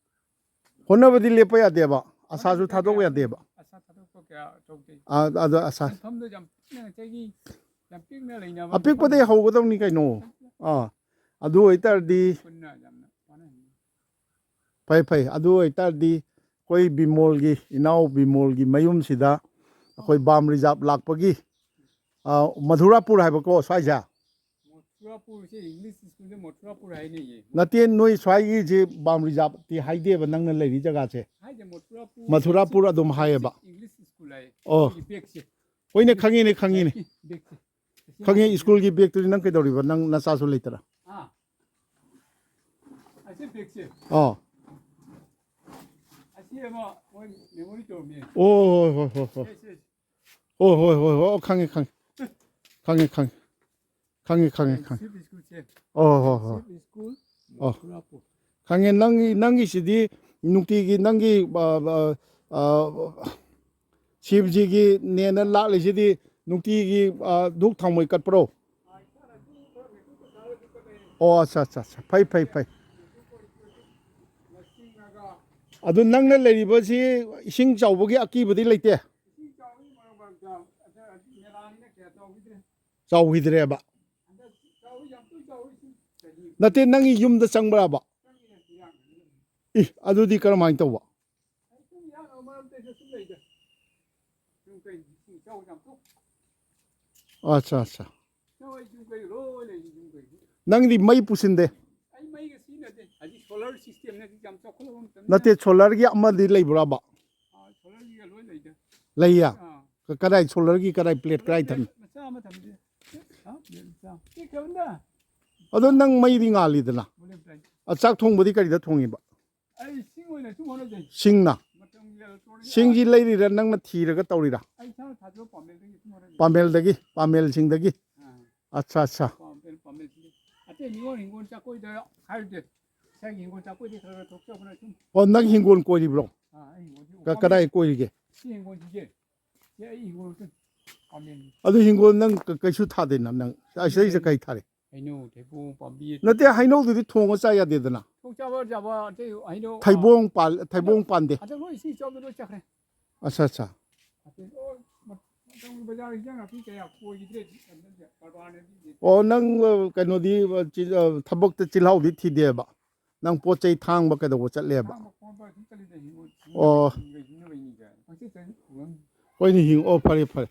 ꯍꯣꯠꯅꯕꯗꯤ ꯂꯦꯞꯄ ꯌꯥꯗꯦꯕ, ꯑꯥꯁꯥꯁꯨ ꯊꯥꯗꯣꯛꯄ ꯌꯥꯗꯦꯕ꯫ ꯑꯥꯁꯥ ꯊꯥꯗꯣꯛꯄ ꯀꯌꯥ ꯇꯧꯗꯦ꯫ ꯑ-, ꯑꯗꯣ ꯑꯥꯁꯥ ꯁꯤꯟꯐꯝꯗꯣ ꯌꯥꯝ ꯄꯤꯛꯅ ꯉꯁꯥꯏꯒꯤ ꯌꯥꯝ ꯄꯤꯛꯅ ꯂꯩꯅꯕ ꯑꯄꯤꯛꯄꯗꯩ ꯃꯐꯝꯗ ꯍꯧꯒꯗꯧꯅꯤ ꯀꯩꯅꯣ꯫ ꯑꯥ, ꯑꯗꯨ ꯑꯣꯏꯇꯥꯔꯗꯤ ꯄꯨꯟꯅ ꯌꯥꯝꯅ ꯋꯥꯅꯍꯟꯅꯤꯡꯉꯤ꯫ ꯐꯩ, ꯐꯩ꯫ ꯑꯗꯨ ꯑꯣꯏꯇꯥꯔꯗꯤ ꯑꯩꯈꯣꯏ ꯕꯤꯃꯣꯜꯒꯤ, ꯏꯅꯥꯎ ꯕꯤꯃꯣꯜꯒꯤ ꯃꯌꯨꯝꯁꯤꯗ ꯑꯩꯈꯣꯏ ꯕꯥꯝ ꯔꯤꯖꯥꯕ ꯂꯥꯛꯄꯒꯤ, ꯑ, ꯃꯊꯨꯔꯥꯄꯨꯔ ꯍꯥꯏꯕꯀꯣ ꯁ꯭ꯋꯥꯏꯁꯦ? ꯃꯊꯨꯔꯥꯄꯨꯔꯁꯦ ꯏꯪꯂꯤꯁ ꯁ꯭ꯀꯨꯜꯁꯦ ꯃꯊꯨꯔꯥꯄꯨꯔ ꯍꯥꯏꯅꯩꯌꯦ꯫ ꯅꯠꯇꯦ, ꯅꯣꯏ ꯁ꯭ꯋꯥꯏꯒꯤꯁꯦ ꯕꯥꯝ ꯔꯤꯖꯥꯕꯇꯤ ꯍꯥꯏꯗꯦꯕ, ꯅꯪꯅ ꯂꯩꯔꯤ ꯖꯒꯥꯁꯦ꯫ ꯍꯥꯏꯗꯦ, ꯃꯊꯨꯔꯥꯄꯨꯔ꯫ ꯃꯊꯨꯔꯥꯄꯨꯔ ꯑꯗꯨꯝ ꯍꯥꯏꯌꯦꯕ꯫ ꯏꯪꯂꯤꯁ ꯁ꯭ꯀꯨꯜ ꯍꯥꯏꯌꯦ꯫ ꯑꯣ꯫ ꯑꯩꯈꯣꯏꯒꯤ ꯕꯦꯛꯁꯦ꯫ ꯍꯣꯏꯅꯦ, ꯈꯪꯉꯤꯅꯦ, ꯈꯪꯉꯤꯅꯦ꯫ ꯕꯦꯛꯁꯦ꯫ ꯈꯪꯉꯦ, ꯁ꯭ꯀꯨꯜꯒꯤ ꯕꯦꯛꯇꯨꯗꯤ ꯅꯪ ꯀꯩꯗꯧꯔꯤꯕ? ꯅꯪ ꯅꯆꯥꯁꯨ ꯂꯩꯇꯅ꯫ ꯑꯥ꯫ ꯑꯁꯤ ꯕꯦꯛꯁꯦ꯫ ꯑꯣ꯫ ꯑꯁꯤ ꯑꯃ ꯃꯣꯏ ꯃꯦꯃꯣꯔꯤ ꯇꯧꯔꯝꯃꯦ꯫ ꯑꯣ, ꯍꯣꯏ, ꯍꯣꯏ, ꯍꯣꯏ, ꯍꯣꯏ꯫ ꯁꯦ, ꯁꯦ꯫ ꯍꯣꯏ, ꯍꯣꯏ, ꯍꯣꯏ, ꯍꯣꯏ꯫ ꯑꯣ, ꯈꯪꯉꯦ, ꯈꯪꯉꯦ꯫ ꯈꯪꯉꯦ, ꯈꯪꯉꯦ꯫ ꯈꯪꯉꯦ, ꯈꯪꯉꯦ, ꯈꯪꯉꯦ꯫ ꯁꯤꯞ ꯁ꯭ꯀꯨꯜꯁꯦ꯫ ꯑꯣ, ꯍꯣꯏ, ꯍꯣꯏ꯫ ꯁꯤꯞ ꯁ꯭ꯀꯨꯜ, ꯑꯣ꯫ ꯈꯨꯔꯥꯄꯨ꯫ ꯈꯪꯉꯦ, ꯅꯪꯒꯤ, ꯅꯪꯒꯤꯁꯤꯗꯤ ꯅꯨꯡꯇꯤꯒꯤ ꯅꯪꯒꯤ, ꯑ, ꯑ, ꯑ, ꯁꯤꯕꯖꯤꯒꯤ ꯅꯦꯅ ꯂꯥꯛꯂꯤꯁꯤꯗꯤ ꯅꯨꯡꯇꯤꯒꯤ, ꯑ, ꯙꯨꯛ ꯊꯥꯎꯃꯩ ꯀꯠꯄ꯭ꯔꯣ? ꯑꯣ, ꯑꯠꯆꯥ, ꯑꯠꯆꯥ, ꯑꯠꯆꯥ꯫ ꯐꯩ, ꯐꯩ, ꯐꯩ꯫ ꯑꯗꯨ ꯅꯪꯅ ꯂꯩꯔꯤꯕꯁꯤ ꯏꯁꯤꯡ ꯆꯥꯎꯕꯒꯤ ꯑꯀꯤꯕꯗꯤ ꯂꯩꯇꯦ? ꯏꯁꯤꯡ ꯆꯥꯎꯕꯒꯤ ꯃꯔꯛ ꯃꯔꯛꯇ, ꯑꯗ ꯍꯧꯖꯤꯛ ꯃꯦꯂꯥꯅꯤꯅ ꯀꯌꯥ ꯆꯥꯎꯈꯤꯗ꯭ꯔꯦ꯫ ꯆꯥꯎꯈꯤꯗ꯭ꯔꯦꯕ? ꯍꯟꯗꯛ ꯆꯥꯎꯕ ꯌꯥꯝ ꯇꯣꯏ ꯆꯥꯎꯕ ꯏꯁꯤꯡ ꯆꯍꯤ ꯅꯠꯇꯦ, ꯅꯪꯒꯤ ꯌꯨꯝꯗ ꯆꯪꯕ꯭ꯔꯕ? ꯆꯪꯉꯤꯅ ꯏꯔꯥꯡ ꯂꯩꯕꯅꯤꯅ꯫ ꯏ, ꯑꯗꯨꯗꯤ ꯀꯔꯝꯍꯥꯏꯅ ꯇꯧꯕ? ꯑꯩ ꯁꯨꯝ ꯏꯔꯥꯡ ꯃꯔꯛꯇꯁꯨ ꯁꯨꯝ ꯂꯩꯗ꯫ ꯌꯨꯝ ꯀꯩ ꯏꯁꯤꯡ ꯏꯆꯥꯎ ꯌꯥꯝ ꯊꯣꯛ꯫ ꯑꯠꯆꯥ, ꯑꯠꯆꯥ꯫ ꯏꯆꯥꯎ ꯑꯩ ꯌꯨꯝ ꯀꯩ ꯂꯣꯏ ꯂꯩ, ꯌꯨꯝ ꯀꯩ꯫ ꯅꯪꯗꯤ ꯃꯩ ꯄꯨꯁꯤꯟꯗꯦ? ꯑꯩ ꯃꯩꯒ ꯁꯤꯖꯤꯟꯅꯗꯦ꯫ ꯍꯧꯖꯤꯛ solar system ꯅ ꯍꯧꯖꯤꯛ ꯌꯥꯝ ꯆꯥꯎꯈꯠꯂꯕ ꯃꯇꯝꯅꯤꯅ꯫ ꯅꯠꯇꯦ, solar ꯒꯤ ꯑꯃꯗꯤ ꯂꯩꯕ꯭ꯔꯕ? ꯑꯥ, solar ꯒꯤꯒ ꯂꯣꯏ ꯂꯩꯗ꯫ ꯂꯩꯌꯦ? ꯑꯥ꯫ ꯀ-, ꯀꯗꯥꯏ solar ꯒꯤ ꯀꯗꯥꯏ plate ꯀꯗꯥꯏ ꯊꯝꯃꯤ? Plate ꯃꯆꯥ ꯑꯃ ꯊꯝꯃꯤꯗ꯫ ꯍꯥ? Plate ꯃꯆꯥ꯫ ꯁꯤ ꯀꯩꯅꯣꯗ꯫ ꯑꯗꯣ ꯅꯪ ꯃꯩꯗꯤ ꯉꯥꯜꯂꯤꯗꯅ? ꯃꯣꯂꯦꯝ ꯇꯥꯏ꯫ ꯑ, ꯆꯥꯛ ꯊꯣꯡꯕꯗꯤ ꯀꯔꯤꯗ ꯊꯣꯡꯉꯤꯕ? ꯑꯩ ꯁꯤꯡ ꯑꯣꯏꯅ ꯁꯨꯝ ꯍꯣꯠꯅꯖꯩ꯫ ꯁꯤꯡꯅ? ꯃꯇꯝꯒꯤ electronic ꯁꯤꯡꯁꯤ ꯂꯩꯔꯤꯔꯥ, ꯅꯪꯅ ꯊꯤꯔꯒ ꯇꯧꯔꯤꯔꯥ? ꯑꯩ ꯏꯁꯥꯅ ꯊꯥꯖꯕ ꯄꯥꯝꯃꯦꯜꯗꯒꯤ ꯁꯨꯝ ꯍꯣꯠꯅꯖꯩ꯫ ꯄꯥꯝꯃꯦꯜꯗꯒꯤ, ꯄꯥꯝꯃꯦꯜꯁꯤꯡꯗꯒꯤ? ꯑꯥ꯫ ꯑꯠꯆꯥ, ꯑꯠꯆꯥ꯫ ꯄꯥꯝꯃꯦꯜ, ꯄꯥꯝꯃꯦꯜꯁꯤꯡꯗꯒꯤ꯫ ꯑꯇꯩ ꯃꯤꯉꯣꯟ ꯍꯤꯡꯒꯣꯜ ꯆꯥꯛꯀꯣꯏꯗ ꯍꯥꯏꯔꯨꯗꯦ꯫ ꯏꯁꯥꯒꯤ ꯍꯤꯡꯒꯣꯜ ꯆꯥꯛꯀꯣꯏꯗꯤ ꯈꯔ ꯈꯔ ꯊꯣꯛꯆꯕꯅ ꯁꯨꯝ꯫ ꯑꯣ, ꯅꯪ ꯍꯤꯡꯒꯣꯜ ꯀꯣꯏꯔꯤꯕ꯭ꯔꯣ? ꯑꯥ, ꯑꯩ ꯍꯤꯡꯒꯣꯜꯁꯤ ꯀ-, ꯄꯥꯝꯃꯦꯜ-, ꯀꯗꯥꯏ ꯀꯣꯏꯔꯤꯒꯦ? ꯁꯤ ꯍꯤꯡꯒꯣꯜꯁꯤꯁꯦ꯫ ꯁꯤ ꯑꯩ ꯍꯤꯡꯒꯣꯜ ꯄꯥꯝꯃꯦꯜꯅꯤ꯫ ꯑꯗꯨ ꯍꯤꯡꯒꯣꯜ ꯅꯪ ꯀ-, ꯀꯩꯁꯨ ꯊꯥꯗꯦꯅ ꯅꯪ? ꯑꯁꯤꯗꯩꯁꯤꯗ ꯀꯩ ꯊꯥꯔꯤ? ꯍꯩꯅꯧ, ꯊꯩꯕꯣꯡ ꯄꯥꯝꯕꯤ꯫ ꯅꯠꯇꯦ, ꯍꯩꯅꯧꯗꯨꯗꯤ ꯊꯣꯡꯉ ꯆꯥ ꯌꯥꯗꯦꯗꯅ꯫ ꯊꯣꯡ ꯆꯥꯕ ꯌꯥꯕ ꯑꯇꯩ ꯍꯩꯅꯧ, ꯊꯩꯕꯣꯡ ꯄꯥꯜ-, ꯊꯩꯕꯣꯡ ꯍꯟꯗꯛ, ꯄꯥꯟꯗꯦ꯫ ꯍꯟꯗꯛ ꯂꯣꯏ ꯏꯁꯤꯡ ꯏꯆꯥꯎꯗ ꯂꯣꯏ ꯆꯠꯈ꯭ꯔꯦ꯫ ꯑꯠꯆꯥ, ꯑꯠꯆꯥ꯫ ꯑꯇꯩ ꯂꯣꯏ ꯃ-, ꯃꯇꯝꯒꯤ ꯕꯖꯥꯔ ꯏꯟꯖꯥꯡ ꯅꯥꯄꯤ ꯀꯌꯥ ꯀꯣꯏꯈꯤꯗ꯭ꯔꯦ ꯍꯟꯗꯛꯁꯦ, ꯀꯔꯕꯥꯔꯅꯗꯤ꯫ ꯑꯣ, ꯅꯪ, ꯑ, ꯀꯩꯅꯣꯗꯤ, ꯑ, ꯆꯤ-, ꯑ, ꯊꯕꯛꯇ ꯆꯤꯜꯍꯥꯎꯗꯤ ꯊꯤꯗꯦꯕ? ꯅꯪ ꯄꯣꯠ ꯆꯩ ꯊꯥꯡꯕ ꯀꯩꯗꯧꯕ ꯆꯠꯂꯦꯕ? ꯊꯥꯡꯕ ꯈꯣꯠꯄ ꯑꯗꯨꯝ ꯆꯠꯂꯤꯗ, ꯍꯤꯡꯒꯣꯜ, ꯑꯣ꯫ ꯍꯤꯡꯒꯣꯜ ꯍꯤꯡꯅꯕꯩꯅꯤꯗ꯫ ꯄꯪꯆꯠ ꯆꯠ ꯎꯔꯝ꯫ ꯍꯣꯏꯅꯦ, ꯍꯤꯡ-, ꯑꯣ, ꯐꯔꯦ, ꯐꯔꯦ꯫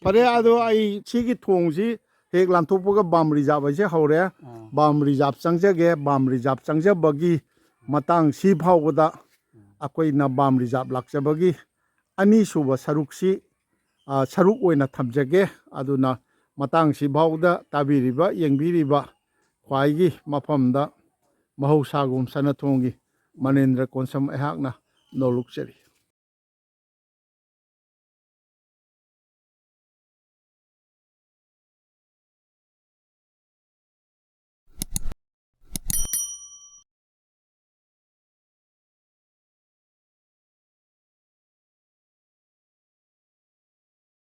ꯐꯔꯦ, ꯑꯗꯣ ꯑꯩ ꯁꯤꯒꯤ ꯊꯣꯡꯁꯤ ꯍꯦꯛ ꯂꯥꯟꯊꯣꯛꯄꯒ ꯕꯥꯝ ꯔꯤꯖꯥꯕ ꯍꯥꯏꯁꯦ ꯍꯧꯔꯦ꯫ ꯑꯥ꯫ ꯕꯥꯝ ꯔꯤꯖꯥꯕ ꯆꯪꯖꯒꯦ꯫ ꯕꯥꯝ ꯔꯤꯖꯥꯕ ꯆꯪꯖꯕꯒꯤ ꯃꯇꯥꯡ ꯁꯤ ꯐꯥꯎꯕꯗ ꯑꯩꯈꯣꯏꯅ ꯕꯥꯝ ꯔꯤꯖꯥꯕ ꯂꯥꯛꯆꯕꯒꯤ ꯑꯅꯤꯁꯨꯕ ꯁꯔꯨꯛꯁꯤ, ꯑ, ꯁꯔꯨꯛ ꯑꯣꯏꯅ ꯊꯝꯖꯒꯦ꯫ ꯑꯗꯨꯅ ꯃꯇꯥꯡꯁꯤ ꯐꯥꯎꯗ ꯇꯥꯕꯤꯔꯤꯕ, ꯌꯦꯡꯕꯤꯔꯤꯕ ꯈ꯭ꯋꯥꯏꯒꯤ ꯃꯐꯝꯗ ꯃꯍꯧꯁꯥꯒꯨꯝ ꯁꯅꯥꯊꯣꯡꯒꯤ ꯃꯅꯦꯟꯗ꯭ꯔ ꯀꯣꯟꯁꯝ ꯑꯩꯍꯥꯛꯅ ꯅꯣꯂꯨꯛꯆꯔꯤ꯫